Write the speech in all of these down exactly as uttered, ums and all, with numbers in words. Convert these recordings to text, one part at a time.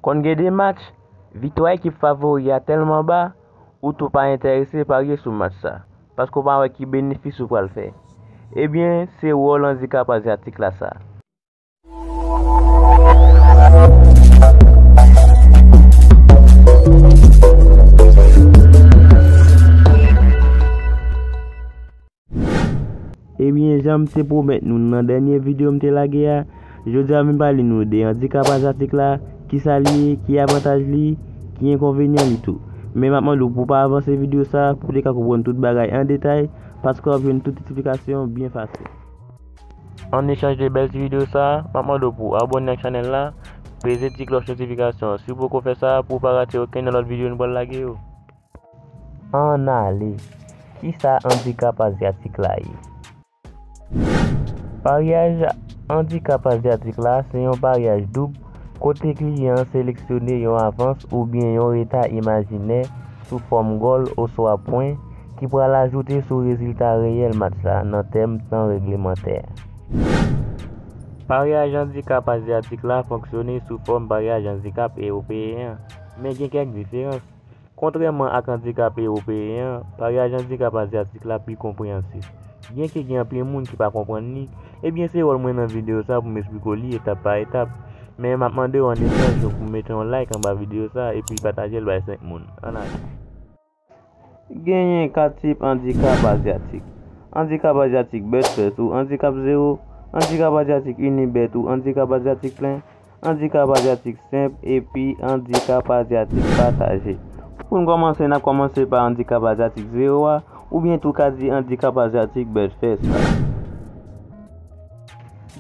Konn gen de match, viktwa ekip favori a tèlman ba, ou tou pa enterese parye sou match sa, paske w pa wè ki benefis ou pral fè. Ebyen, se wòl andikap azyatik la sa. Ebyen, jan m te pwomèt nou nan dènye videyo m te lage a, jodi a m vin pale nou de andikap azyatik la, kisa l ye, ki avantaj li, ki enkonvenyan li tou. Men m ap mande w pou w pa avanse videyo sa pou w te ka konprann tout bagay an detay, paske w ap jwenn tout eksplikasyon byen fasil. An echanj de bèl ti videyo sa, m ap mande w pou w abòne ak chanèl la, peze ti klòch notifikasyon an si w poko fè sa pou w pa rate okenn nan lòt videyo nou pral lage yo. Ann ale. Kisa andikap azyatik la ye? Paryaj andikap azyatik la se yon paryaj doub kote kliyan an seleksyone yon avans oubyen yon reta imajinè sou fòm gòl oswa pwen ki pral ajoute sou rezilta reyèl match la nan tèm tan reglemantè. Paryaj andikap azyatik la fonksyone sou fòm paryaj andikap ewopeyen an, men gen kèk diferans. Kontrèman ak andikap ewopeyen an, paryaj andikap azyatik la pi konpreyansif. Byenke gen anpil moun ki pa konprann li, ebyen se wòl mwen nan videyo sa pou m esplike w li etap pa etap. Men m ap mande w an echanj pou w mete yon like anba videyo sa epi pataje l bay senk moun. Ann ale. Genyen kat tip andikap azyatik. Andikap azyatik Bird First ou andikap zewo, andikap azyatik Unibet ou andikap azyatik plen, andikap azyatik senp, epi andikap azyatik pataje. Pou n kòmanse, n ap kòmanse pa andikap azyatik zewo a, oubyen tou ka di andikap azyatik Bird First la.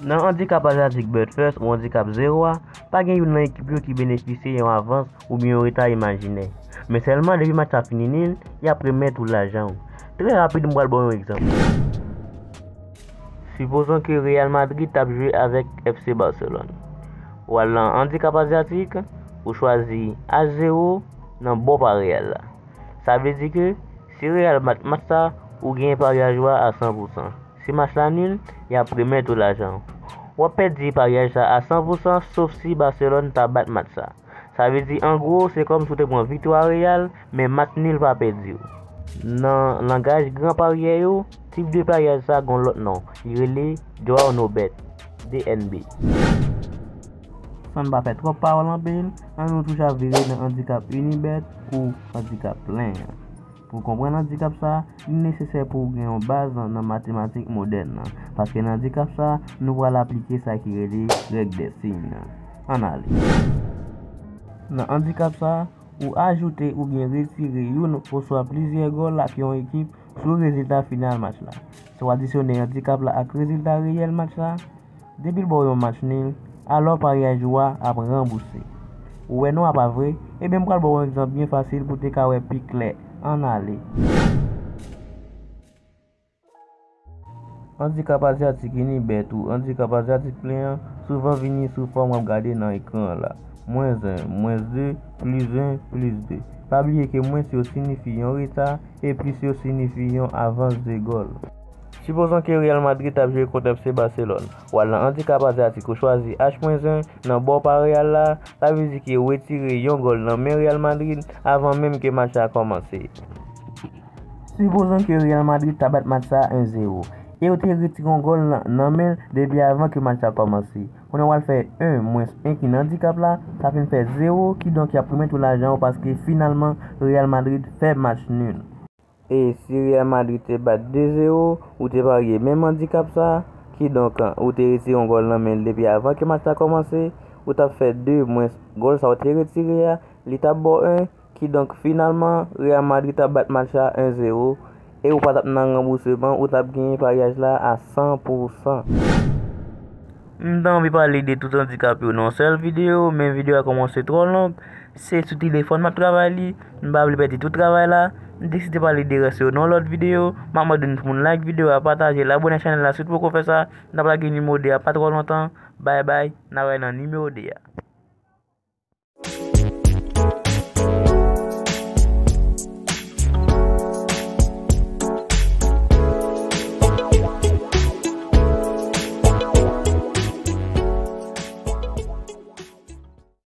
Nan andikap azyatik Bird First ou andikap zewo a, pa gen youn nan ekip yo ki benefisye yon avans oubyen yon reta imajinè. Men sèlman depi match la fini nil, y ap remèt ou lajan w. Trè rapid, m pral ba w yon egzanp. Sipozon ke Real Madrid t ap jwe avèk F C Barcelone. Ou al nan andikap azyatik, ou chwazi H zewo nan bò pa Real la. Sa vle di ke si Real bat match sa, ou genyen paryaj ou a a san pou san. Si match la nil, y ap remèt ou lajan w. W ap pèdi paryaj sa a san pou san, sof si Barcelone ta bat match sa. Sa vle di, an gwo, se kòmsi w te pran viktwa Real, men match nil pa pèdi w. Nan langaj gran paryè yo, tip de paryaj sa gon lòt non. Li rele Draw No Bet, D N B. San n pa fè twòp pawòl anpil, ann nou toucha vire nan andikap Unibet ou andikap plen an. Pou konprann andikap sa, li nesesè pou w gen yon baz nan, nan matematik modèn nan, paske nan andikap sa, nou pral aplike sa ki rele règ dè siy nan. Ann ale. Nan andikap sa, ou ajoute oubyen retire youn oswa plizyè gòl ak yon ekip sou rezilta final match la. Si w adisyone andikap la ak rezilta reyèl match la, depi l ba w yon match nil, alò paryaj ou a ap ranbouse. Ou wè non a pa vre? Ebyen m pral ba w yon egzanp byen fasil pou w te ka wè pi klè. Ann ale. Andikap azyatik Unibet ou andikap azyatik plen an souvan vini sou fòm w ap gade nan ekran an la. Mwens en, mwens de, plis en, plis de. Pa bliye ke mwens yo siyifi yon reta e plis yo siyifi yon avans de gòl. Sipozon ke Real Madrid t ap jwe kont F C Barcelone. W al nan andikap azyatik ou chwazi H mwens en nan bò pa Real la, sa vle di ke w retire yon gòl nan men Real Madrid avan menm ke match la kòmanse. Sipozon ke Real Madrid ta bat match sa en zewo, e w te retire yon gòl nan, nan men l depi avan ke match la kòmanse. Kounye a w al fè en mwens en ki nan andikap la, sa vin fè zewo, kidonk y ap remèt ou lajan w paske finalman Real Madrid fè match nil. E si Real Madrid te bat de zewo, ou te parye menm andikap sa, kidonk ou te retire yon gòl nan men l depi avan ke match la kòmanse, ou t ap fè de mwens gòl sa w te retire a, li t ap ba w en, kidonk finalman Real Madrid t ap bat match la en zewo, e ou pa t ap nan ranbouseman, ou t ap genyen paryaj la a san pou san. M ta anvi pale de tout andikap yo nan yon sèl videyo, men videyo a kòmanse twò long. Se sou telefòn m ap travay li, m pa vle pèdi tout travay la. M deside pale de rès yo nan yon lòt videyo. M ap mande nou pou moun like videyo a, pataje l, abòne ak chanèl la si w poko fè sa. N ap lage nimewo de a pa twò lontan. Bay bay, n a wè nan nimewo de a.